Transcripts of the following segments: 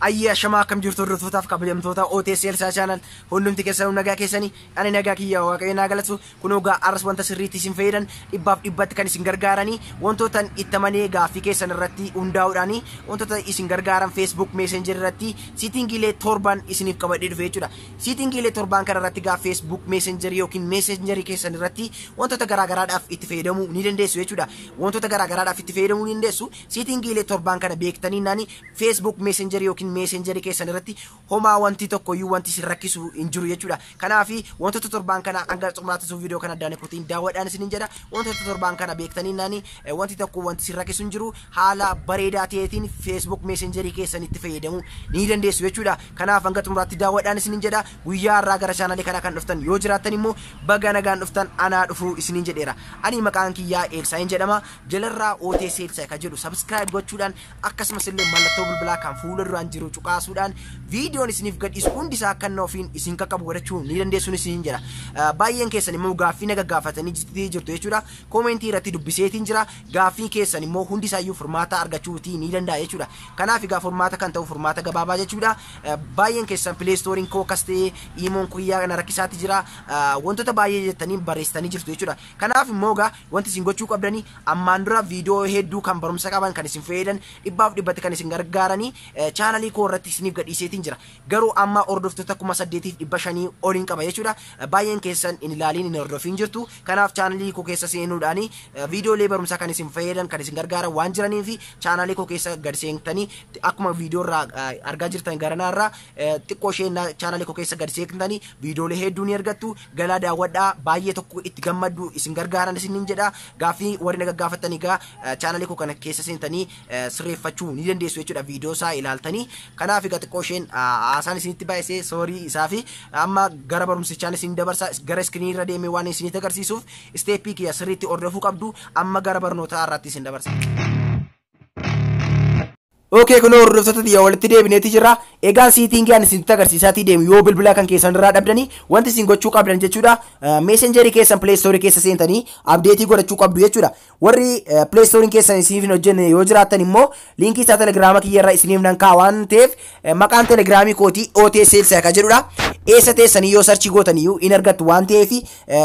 Ayyaa shamaa, akkam jirtu hordoftootaaf kabajamtoota OTS Elsaa Channel? Hundumti keessanuu nagaa keessanii? Ani nagaa kiyya, Waaqayyo naa galatu. Kunoo gaa arras wanta sirriitti isin fayyadan, dhibbaaf dhibbatti kan isin gargaaranii, wantoota itti amanee gaaffii keessan irratti hundaa'uudhaani wantoota isin gargaaran Facebook Messenger irratti settingiilee torban isiniif qabadhee dhufe jechuudha. Settingiilee torban kana irratti gaa Facebook Messenger yookiin Messenger keessan irratti wantoota garaagaraadhaaf itti fayyadamuu ni dandeessu jechuudha. Wantoota garaagaraadhaaf itti fayyadamuu ni dandeessu. Settingiilee torban kana beektanii naani Facebook Messenger yookiin Messenger keessan irratti homaa wanti tokkoyyuu wanti isin rakkisu hin jiru jechuudha. Kanaaf wantoota torban kana hanga xumuraatti viidiyoo kana addaan kutiin daawwadhaan isinin jedha. Wantoota torban kana beektanii naani wanti tokko wanti isin rakkisu hin jiru, haala bareedaa ta'eetiin Facebook Messenger keessan itti fayyadamuu ni dandeessu jechuudha. Kanaaf hanga xumuraatti daawwadhaan isinin jedha. Guyyaa har'aa gara chaanalii kana kan dhuftan yoo jiraattan immoo baga nagaan dhuftan, anaa dhufuu isinin jedheera. Ani maqaan kiyyaa Elsaayin jedhama. Jalarraa OTS Elsaa kan jedhu subscribe gochuudhaan, akkasumas illee mallattoo bilbilaa kan fuula duraan jiru cuqaasuudhaan viidiyoon isiniif gadhiisu hundi isaa akka inni ofiin isin qaqqabu godhachuu ni dandeessuun isinin jedha. Baay'een keessan immoo gaaffii na gaggaafatanii jirtu jechuudha. Commentii irratti dubbiseetiin jira. Gaaffii keessan immoo hundi isaayyuu furmaata argachuutii ni danda'a jechuudha. Kanaaf egaa furmaata kan ta'u furmaata gabaabaa jechuudha. Baay'een keessan Play Storeiin koo akkas ta'ee, imoon kiyyaa na rakkisaatti jira. Wantoota baay'ee jettanii barreessitanii jirtu jechuudha. Kanaaf immoo egaa wanti isin gochuu qabdanii, ammaan dura viidiyoo hedduu kan barumsa qaban, kan isin fayyadan, dhibbaaf dhibbatti kan isin gargaaranii chaanalii koo irratti isiniif gadhiiseetiin jira. Garuu amma hordoftoota 8500 oliin qaba jechuudha. Baay'een keessan hin ilaaliin, hin hordofiin jirtu. Kanaaf chaanalii koo keessa seenuudhaan viidiyoolee barumsaa kan isin fayyadan, kan isin gargaaran waan jiranii fi chaanalii koo keessa gad seentanii, akkuma viidiyoo irraa argaa jirtan garanaa irraa xiqqoo isheen chaanalii koo keessa gad seentanii viidiyoolee hedduu ni argattu. Galaa daawwadhaa, baay'ee tokko itti gammaddu, isin gargaaran isiniin jedha. Gaaffii warri na gaggaafattan egaa chaanalii koo kana keessa seentanii sirreeffachuu ni dandeessu jechuudha viidiyoo isaa ilaaltanii. Kanaaf egaa xiqqoo isheen haasaan isinitti baay'isee, sorry isaa fi amma gara barumsichaan isin dabarsa. Gara screenii irra deemee waan isinitti agarsiisuuf steppii kiyya sirriitti hordofuu qabdu. Amma gara barnootaa irratti isin dabarsa. Okay, kun hordoftoota xiyya, walitti deebineeti jira. Egaan settingii ani isinitti agarsiisaatii deemu, yoo bilbila kan keessan irraa dhabdanii wanti isin gochuu qabdan jechuudha. Messengerii keessan Play Store keessa seentanii updateii godhachuu qabdu jechuudha. Warri Play Store keessan isiniif hin hojjenne yoo jiraattan immoo linkii isaa Telegiraama kiyya irra isiniif nan kaa'a waan ta'eef, maqaan Telegiraamii kootii OTS Elsaa kan jedhudha. Eessa teessanii yoo searchii gootaniyyuu in argattu waan ta'eef,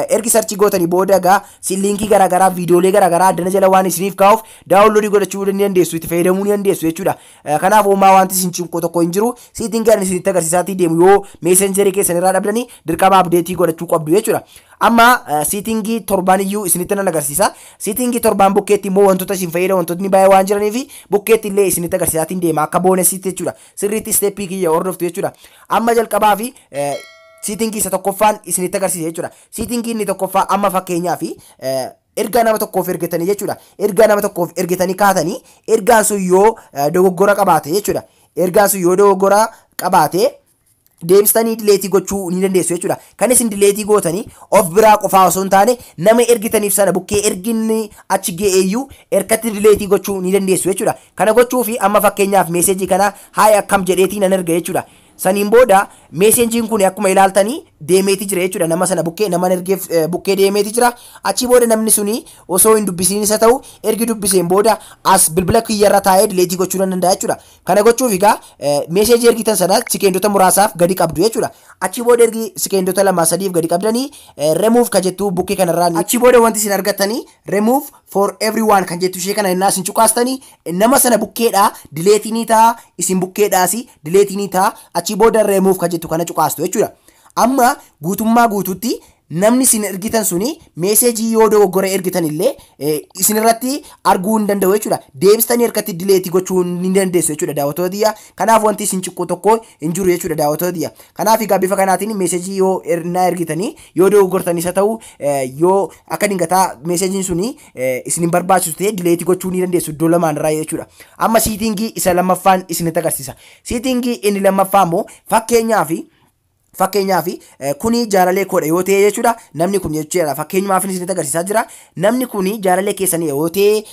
ergi searchii gootanii booda egaa linkii garaagaraa, viidiyoolee garaagaraa addana jala waan isiniif kaa'uuf downloadii godhachuu ni dandeessu, itti fayyadamuu ni dandeessu jechuudha. Kanaaf homaa wanti isin cinqu tokko hin jiru. Settingii ani isinitti agarsiisaatii deemu, yoo Messengerii keessan irraa dhabdanii dirqama updateii godhachuu qabdu jechuudha. Amma settingii torbaan iyyuu isinitti nan agarsiisa. Settingii torbaan bukkeetti immoo wantoota isin fayyadan wantootni baay'ee waan jiraniif bukkeetti illee isinitti agarsiisaatiin deema akka bonusiitti jechuudha. Sirriitti steppii kiyya hordoftu jechuudha. Amma jalqabaa fi settingii isa tokkoffaan isinitti agarsiisa jechuudha. Settingii inni tokkoffaa, amma fakkeenyaa fi ergaa nama tokkoof ergitanii jechuudha. Ergaa nama tokkoof ergitanii kaatanii ergaan sun yoo dogoggora qabaate jechuudha. Ergaan sun yoo dogoggora qabaate deebistanii deleteii gochuu ni dandeessu jechuudha. Kan isin deleteii gootanii of biraa qofaa osoo hin taane nama ergitaniif sana bukkee erginni achi ga'eeyyuu erkatti deleteii gochuu ni dandeessu jechuudha. Kana gochuufi amma fakkeenyaaf messageii kana "Hi, akkam" jedheetii nan erga jechuudha. Saniin booda messageiin kun akkuma ilaaltanii deemeeti jira jechuudha. Nama sana bukkee, nama ergeef bukkee deemeeti jira. Achi booda namni suni osoo hin dubbisiin isa ta'u, ergi dubbiseen booda as bilbila kiyyarra taa'ee deleteii gochuu nan danda'a jechuudha. Kana gochuuf egaa messageii ergitan sana sekeendota muraasaaf gadi qabdu jechuudha. Achi booda ergi sekeendota lama sadiif gadi qabdanii "remove" kan jettu bukkee kanarraa, achi booda wanti isin argattanii "remove for everyone" kan jettu ishee kana innaa isin cuqaastanii nama sana bukkeedhaa deleteii ni ta'a, isin bukkeedhaas deleteii ni ta'a. Achi booda "remove" kan jettu kana cuqaastu jechuudha. Amma guutummaa guutuutti namni isin ergitan suni messageii yoo dogoggora ergitan illee isin irratti arguu hin danda'u jechuudha. Deebistanii harkatti deleteii gochuu ni dandeessu jechuudha, daawwattoota xiyyaa. Kanaaf wanti isin ciqqu tokko hin jiru jechuudha, daawwattoota xiyyaa. Kanaaf egaa bifa kanaatiin messageii yoo naa ergitanii yoo dogoggortanis haa ta'u, yoo akka dingataa messageiin suni isin hin barbaachisu ta'e deleteii gochuu ni dandeessu iddoo lamaan irraa jechuudha. Amma settingii isa lammaffaan isinitti agarsiisa. Settingii inni lammaffaa immoo fakkeenyaaf Fakkeenyaaf, kuni jaalalee koodha yoo ta'e jechuudha. Namni kun jechuudha, fakkeenyumaaf isinitti agarsiisaa jira. Namni kuni jaalalee keessanii yoo ta'e,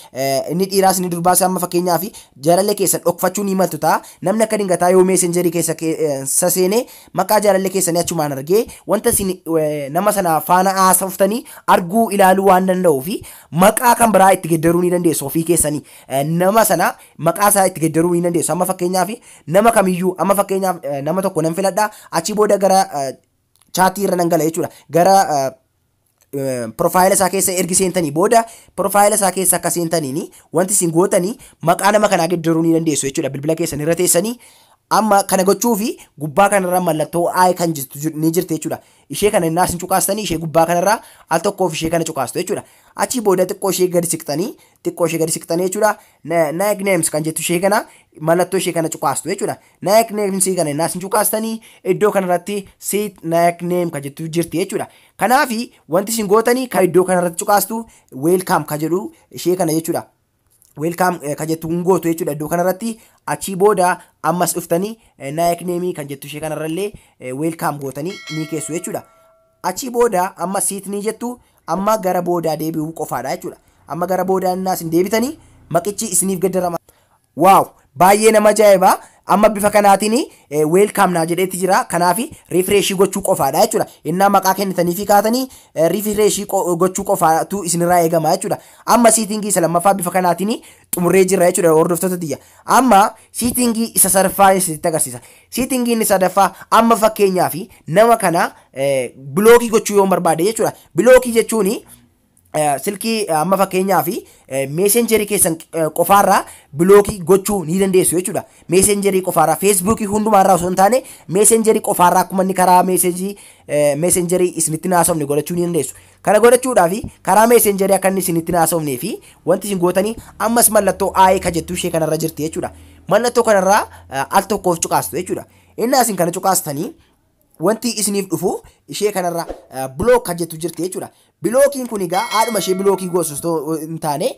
inni dhiiraas inni durbaas, amma fakkeenyaaf jaalalee keessan dhokfachuu ni maltu ta'a. Namni akka dingataa yoo Messengerii keessa seenee maqaa jaalalee keessanii achumaan argee, wanta isin nama sana faana haasoftanii arguu, ilaaluu waan danda'uu fi maqaa kan biraa itti geddaruu ni dandeessu ofii keessanii. Nama sana maqaa isaa itti geddaruu ni dandeessu. Amma fakkeenyaaf nama kamiyyuu, amma fakkeenyaaf nama tokko nan filadha, achii booda gara chatii irra nan gala jechuudha. Gara profile isaa keessa ergi seentanii booda, profile isaa keessa akka seentaniini wanti isin gootanii maqaa nama kanaa geddaruu ni dandeessu jechuudha. Bilbila keessan irra teessanii amma kana gochuu fi gubbaa kanarra mallattoo i kan jirtu ni jirti jechuudha. Ishee kana innaa isin cuqaastanii, ishee gubbaa kanarraa al tokkoof ishee kana cuqaastu jechuudha. Achii booda xiqqoo ishee gadi siqxanii, xiqqoo ishee gadi siqxanii jechuudha. Nicknames kan jettu ishee kana, mallattoo ishee kana cuqaastu jechuudha. Nicknames kana innaa isin cuqaastanii, iddoo kanarratti set nickname kan jettu jirti jechuudha. Kanaafi wanti isin gootanii kan iddoo kanarratti cuqaastu, welcome kan jedhu ishee kana jechuudha. Welcome kan jettu kun gootu jechuudha iddoo kanarratti. Achii booda ammas dhuftanii nickname kan jettu ishee kanarrallee welcome gootanii ni keessu jechuudha. Achii booda amma set ni jettu, amma gara boodaa deebi'uu qofaadha jechuudha. Amma gara boodaa innaa isin deebitanii maqichi isiniif gaddarama. Wow, baay'ee nama ajaa'iba! Amma bifa kanaatiin welcome naa jedheetti jira. Kanaaf refresh gochuu qofaadha jechuudha. Innaa maqaa kennitanii fi kaatanii refresh gochuu qofaatu isinirraa eegama jechuudha. Amma setting isa lammaffaa bifa kanaatiin xumurree jirra jechuudha, hordoftoota tiyya. Amma setting isa sadaffaa isinitti agarsiisa. Setting inni sadaffaa, amma fakkeenyaaf nama kana block gochuu yoo barbaade jechuudha. Block jechuun silkii, amma fakkeenyaaf Messengerii keessan qofaarraa block gochuu ni dandeessu jechuudha. Messengerii qofaarraa, Facebookii hundumaarraa osoo hin taane, Messengerii qofaarraa akkuma inni karaa message Messengerii isinitti naasofne godhachuu ni dandeessu. Kana godhachuudhaaf, karaa Messengerii akka inni isinitti naasofnee fi wanti isin gootanii ammas mallattoo i ka jettu ishee kanarra jirti jechuudha. Mallattoo kanarraa al tokkoof cuqaastu jechuudha. Inni isin kana cuqaastanii wanti isiniif dhufu ishee kanarra block kan jettu jirti jechuudha. Blockiin kun egaa haadhuma ishee block goosu osoo hin taane,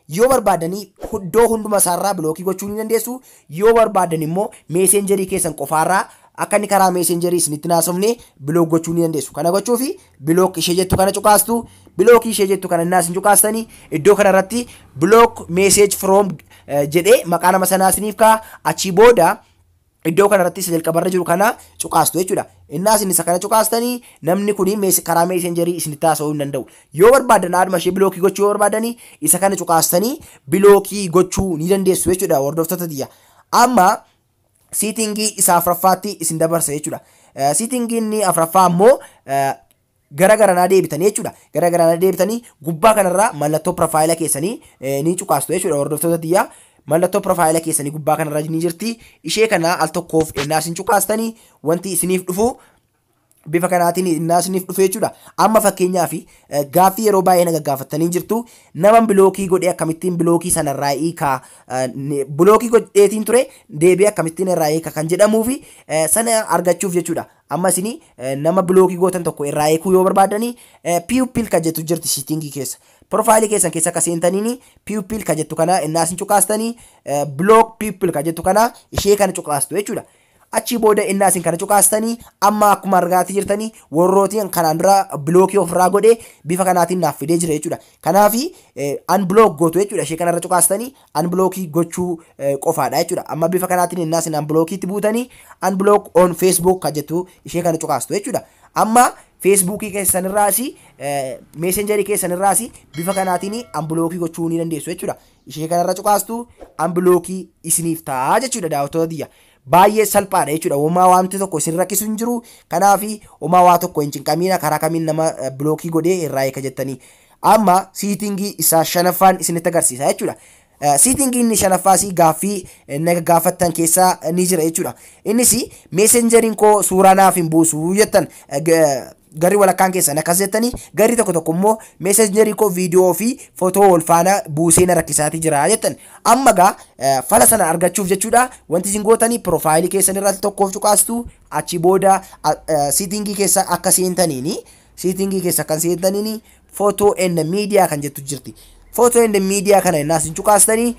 yoo barbaadanii iddoo hunduma isaarraa block gochuu ni dandeessu. Yoo barbaadan immoo Messengerii keessan qofaarraa akka inni karaa Messengerii isinitti naasofne block gochuu ni dandeessu. Kana gochuufi block ishee jettu kana cuqaastu. Block ishee jettu kana innaa isin cuqaastanii, iddoo kanarratti block message from jedhee maqaa nama sanaa isiniif ka'a. Achii booda iddoo kanarratti isa jalqabarra jiru kana cuqaastu jechuudha. Innaa isin isa kana cuqaastanii, namni kun karaa Messengerii isinitti haasa'uu hin danda'u. Yoo barbaadan, haadhuma ishee block gochuu yoo barbaadanii, isa kana cuqaastanii block gochuu ni dandeessu jechuudha, hordoftoota tiyya. Amma setting isa afuraffaatti isin dabarsa jechuudha. Setting inni afuraffaa ammoo gara garanaa deebitanii jechuudha. Gara garanaa deebitanii gubbaa kanarraa mallattoo profile keessanii ni cuqaastu jechuudha, hordoftoota tiyya. Mallattoo profile keessanii gubbaa kanarra ni jirti. Ishee kana al tokkoof ennaa isin cuqaastanii, wanti isiniif dhufu bifa kanaatiin innaa isiniif dhufe jechuudha. Amma fakkeenyaaf gaaffii yeroo baay'ee na gaggaafattanii jirtu: nama block godhee akkamittiin block sanarraa hiikaa, block godheetiin ture deebi'ee akkamittiin irraa hiika kan jedhamuu fi sana argachuuf jechuudha. Amma isin nama block gootan tokko irraa hiikuu yoo barbaadanii, people kan jettu jirti setting keessa. Profile keessan keessa akka seentaniini people kan jettu kana innaa isin cuqaastanii, block people kan jettu kana, ishee kana cuqaastu jechuudha. Achii booda innaa isin kana cuqaastanii, amma akkuma argaatii jirtanii, warrootiin kanaan dura block ofirraa godhee bifa kanaatiin naaf fidee jira jechuudha. Kanaafi unblock gootu jechuudha. Ishee kanarra cuqaastanii unblock gochuu qofaadha jechuudha. Amma bifa kanaatiin innaa isin unblockiitti buutanii, unblock on Facebook kan jettu ishee kana cuqaastu jechuudha. Amma Facebookii keessanirraas Messengerii keessanirraas bifa kanaatiin unblock gochuu ni dandeessu jechuudha. Ishee kanarra cuqaastu, unblock isiniif ta'a jechuudha, daawwattoota tiyya. Baay'ee salphaadha jechuudha. Homaa wanti tokko isin rakkisu hin jiru. Kanaaf homaa waa tokko hin cinqamiina karaa kamiin nama block godhee irraa eeka jettanii. Amma setting isaa shanaffaan isinitti agarsiisa jechuudha. Setting inni shanaffaas gaaffii na gaafattan keessaa ni jira jechuudha. Innis Messengeriin koo suuraa naaf hin buusu jettan, garri walakkaan keessan akkas jettanii, garri tokko tokko immoo Messengerii koo viidiyoo fi footoo wal faana buusee na rakkisaatii jira jettan. Amma gaa fala sana argachuuf jechuudha, wanti isin gootanii profile keessan irratti tokkoof cuqaastu. Achi booda setting keessa akka seentaniini, setting keessa akka seentaniini photo and media kan jettu jirti. Photo and media kana innaa isin cuqaastanii,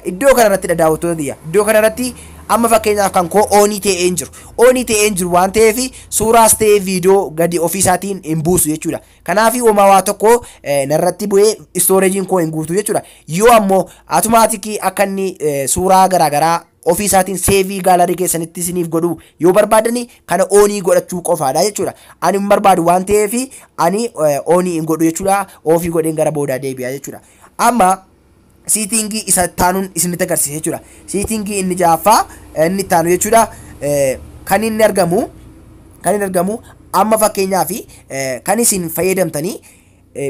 iddoo kanarratti, daawwattoota tiyya, iddoo kanarratti Amma fakkeenyaaf kan koo on ta'ee hin jiru. On ta'ee hin jiru waan ta'eef suuraas ta'ee viidiyoo gadi ofiisaatiin hin buusu jechuudha. Kanaaf homaa waa tokko narratti bu'ee storageiin koo hin guutu jechuudha. Yoo ammoo automatic akka inni suuraa garaagaraa ofii isaatiin save gallery keessanitti isiniif godhu yoo barbaadani, kana on godhachuu qofaadha jechuudha. Ani hin barbaadu waan ta'eef ani on hin godhu jechuudha. Off godheen gara boodaa deebi'a jechuudha. Amma setting isa taanuun isinitti agarsiisa jechuudha. Setting inni ja'affaa inni taanu jechuudha. Kan inni argamu amma fakkeenyaaf kan isin fayyadamtanii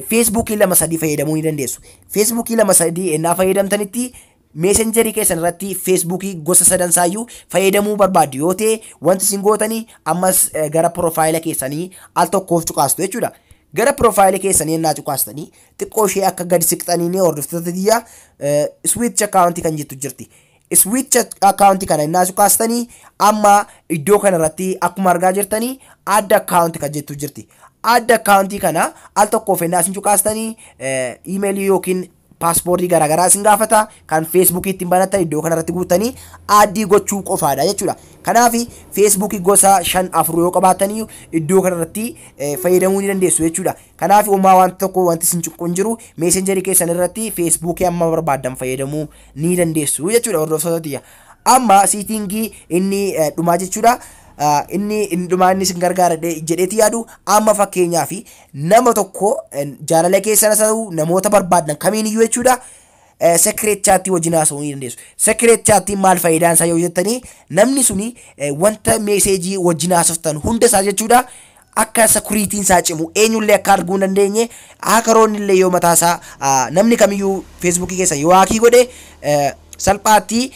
Facebookii lama sadii fayyadamuu ni dandeessu. Facebookii lama sadii ennaa fayyadamtanitti, Messengerii keessan irratti Facebookii gosa sadansaayyuu fayyadamuu barbaaddu yoo ta'e, wanti isin gootanii ammas gara profile keessanii al tokkoof cuqaastu jechuudha. Gara profile keessanii ennaa cuqaastanii, xiqqoo ishee akka gadi siqxanii ni hordoftoota biyya switch account kan jettu jirti. Switch account kana ennaa cuqaastanii, amma iddoo kanarratti akkuma argaa jirtanii add account kan jettu jirti. Add account kana al tokkoof ennaa isin cuqaastanii, emailii yookiin passwordii garaagaraa isin gaafata. Kan Facebookii ittiin banatan iddoo kanarratti guutanii add gochuu qofaadha jechuudha. Kanaaf Facebookii gosa shan afur yoo qabaatanii, iddoo kanarratti fayyadamuu ni dandeessu jechuudha. Kanaaf uumaa wanta tokko wanti isin cuqqu hin jiru. Messengerii keessan irratti Facebookii amma barbaaddan fayyadamuu ni dandeessu jechuudha, hordoftoota tiyya. Amma setting inni dhumaa jechuudha. Inni dhumaa inni isin gargaara jedheeti yaadu, amma fakkeenyaaf nama tokko jaalala keessan haa ta'u, namoota barbaadan kamiiniyyuu jechuudha. Secret chat wajjin haasa'uu ni dandeessu. Secret chatiin maal faayidaan isaa yoo jettanii, namni suni wanta message wajjin haasoftan hunda isaa jechuudha. Akka securityn isaa cimu, eenyullee akka arguu hin dandeenye, hackeroonni illee yoo mataa isaa namni kamiyyuu Facebookii keessa yoo hack godhe, salphaatti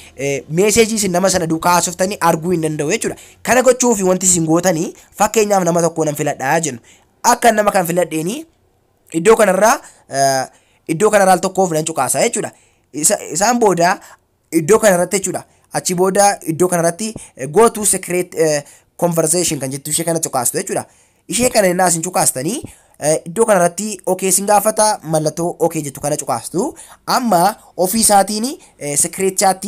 message isin nama sana duukaa haasoftanii arguu hin danda'u jechuudha. Kana gochuuf wanti isin gootanii, fakkeenyaaf nama tokko nan filadhaa jennu. Akka nama kan filadheeni iddoo kanarraa al tokkoof nan cuqaasa jechuudha. Isaan booda iddoo kanarratti jechuudha. Achi booda iddoo kanarratti go to secret conversation kan jettu ishee kana cuqaastu jechuudha. Ishee kana innaa isin cuqaastanii, iddoo kanarratti okay isin gaafata. Mallattoo okay jettu kana cuqaastu. Amma ofii isaatiin secret chat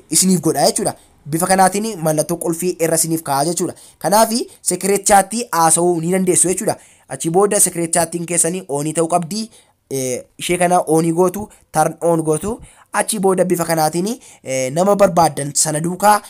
isiniif godha jechuudha. Bifa kanaatiin mallattoo qulfii irra isiniif kaa'a jechuudha. Kanaaf secret chat haasa'uu ni dandeessu jechuudha. Achi booda secret chatiin keessanii on ta'uu qabdi. Ishee kana on gootu, turn on gootu. Achi booda bifa kanaatiin nama barbaaddan sana duukaa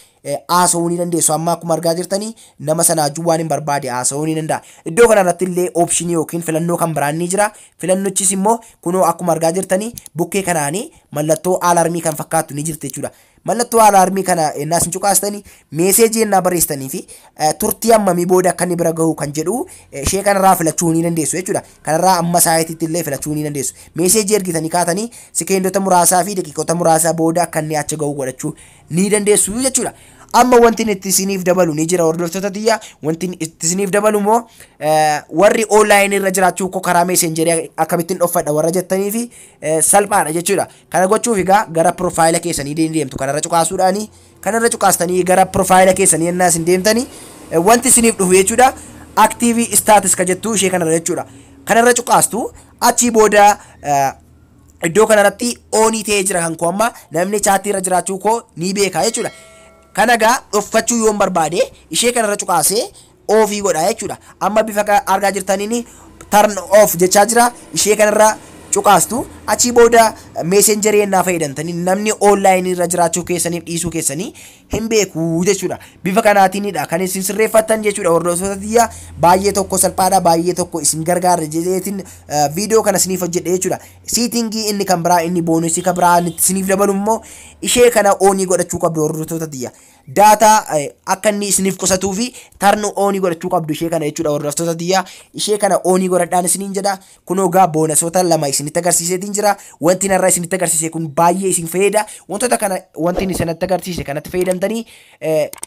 haasa'uu ni dandeessu. Amma akkuma argaa jirtanii nama sana wajjin waan hin barbaade haasa'uu ni danda'a. Iddoo kanarratti illee option yookiin filannoo kan biraan ni jira. Filannochis immoo kunoo akkuma argaa jirtanii bukkee kanaanii mallattoo alarm kan fakkaattu ni jirti jechuudha. Mallattoo alarm kana ennaa isin cuqaastanii, message ennaa barreessitanii fi turtii hammamii booda akka inni bira gahu kan jedhu ishee kanarraa filachuu ni dandeessu jechuudha. Kanarraa amma saayitiitti illee filachuu ni dandeessu. Message ergitanii kaatanii sekeendota muraasaa fi daqiiqota muraasaa booda akka inni achi gahu godhachuu ni dandeessu jechuudha. Amma wanti itti isiniif dabalu ni jira, hordoftoota tiyya. Wanti itti isiniif dabalu immoo, warri online irra jiraachuu koo karaa Messengerii akkamittiin dhoffadha warra jettanii fi salphaadha jechuudha. Kana gochuuf egaa gara profile keessanii deemtu. Kanarra cuqaasuudhaani, kanarra cuqaastanii gara profile keessanii ennaa isin deemtanii, wanti isiniif dhufu jechuudha. Active status ka jettu ishee kanarra jechuudha. Kanarra cuqaastu. Achii booda iddoo kanarratti on ta'ee jira kan koo. Amma namni chat irra jiraachuu koo ni beeka jechuudha. Kana egaa dhoffachuu yoon barbaade, ishee kanarra cuqaasee off godha jechuudha. Amma bifa argaa jirtaniin turn off jechaa jira. Ishee kanarra cuqaastu. Achii booda Messengerii ennaa fayyadamtanii, namni online irra jiraachuu keessaniif dhiisuu keessanii hin beeku jechuudha. Bifa kanaatiinidha kan isin sirreeffattan jechuudha. Hordoftoota tiyya, baay'ee tokko salphaadha, baay'ee tokko isin gargaara jedheetiin viidiyoo kana isiniif hojjedhe jechuudha. Setting inni kan biraa, inni bonus kan biraa isiniif dabalu immoo, ishee kana on godhachuu qabdu, hordoftoota tiyya. Data akka inni isiniif qusatuu fi turn on godhachuu qabdu ishee kana jechuudha, hordoftoota tiyya. Ishee kana on godhadhaan isiniin jedha. Kunoo gaa bonusoota lama isinitti agarsiiseetiin jira. Wanti narraa isinitti agarsiise kun baay'ee isin fayyada. Wantoota kana, wanti inni isinitti agarsiise kanatti fayyadamtanii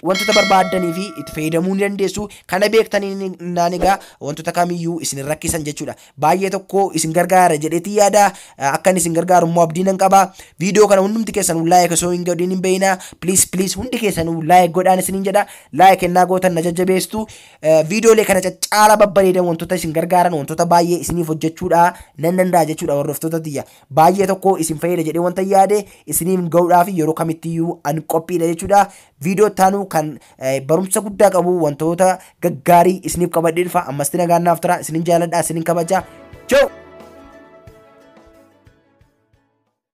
wantoota barbaaddanii fi itti fayyadamuu ni dandeessu. Kana beektanii naan egaa wantoota kamiyyuu isin rakkisan jechuudha. Baay'ee tokko isin gargaara jedheetii yaada. Akka inni isin gargaaru immoo abdii nan qaba. Viidiyoo kana hundumti keessan like osoo hin godhin hin beeyna. Please, please, hundi keessan keessanuu like godhaan isiniin jedha. Like kennaa gootan na jajjabeesstu. Viidiyoolee kana caccaala babbareedan, wantoota isin gargaaran, wantoota baay'ee isiniif hojjechuudha nan danda'a jechuudha. Hordoftoota tiyya, baay'ee tokko isin fayyada jedhee wanta yaade isiniif ga'uudhaaf yeroo kamittiyyuu an qophiidha jechuudha. Viidiyoo taanuu kan barumsa guddaa qabu, wantoota gaggaarii isiniif qabadhee dhufa. Ammasti nagaan naaf tura. Isinin jaaladha, isinin kabaja. Choo!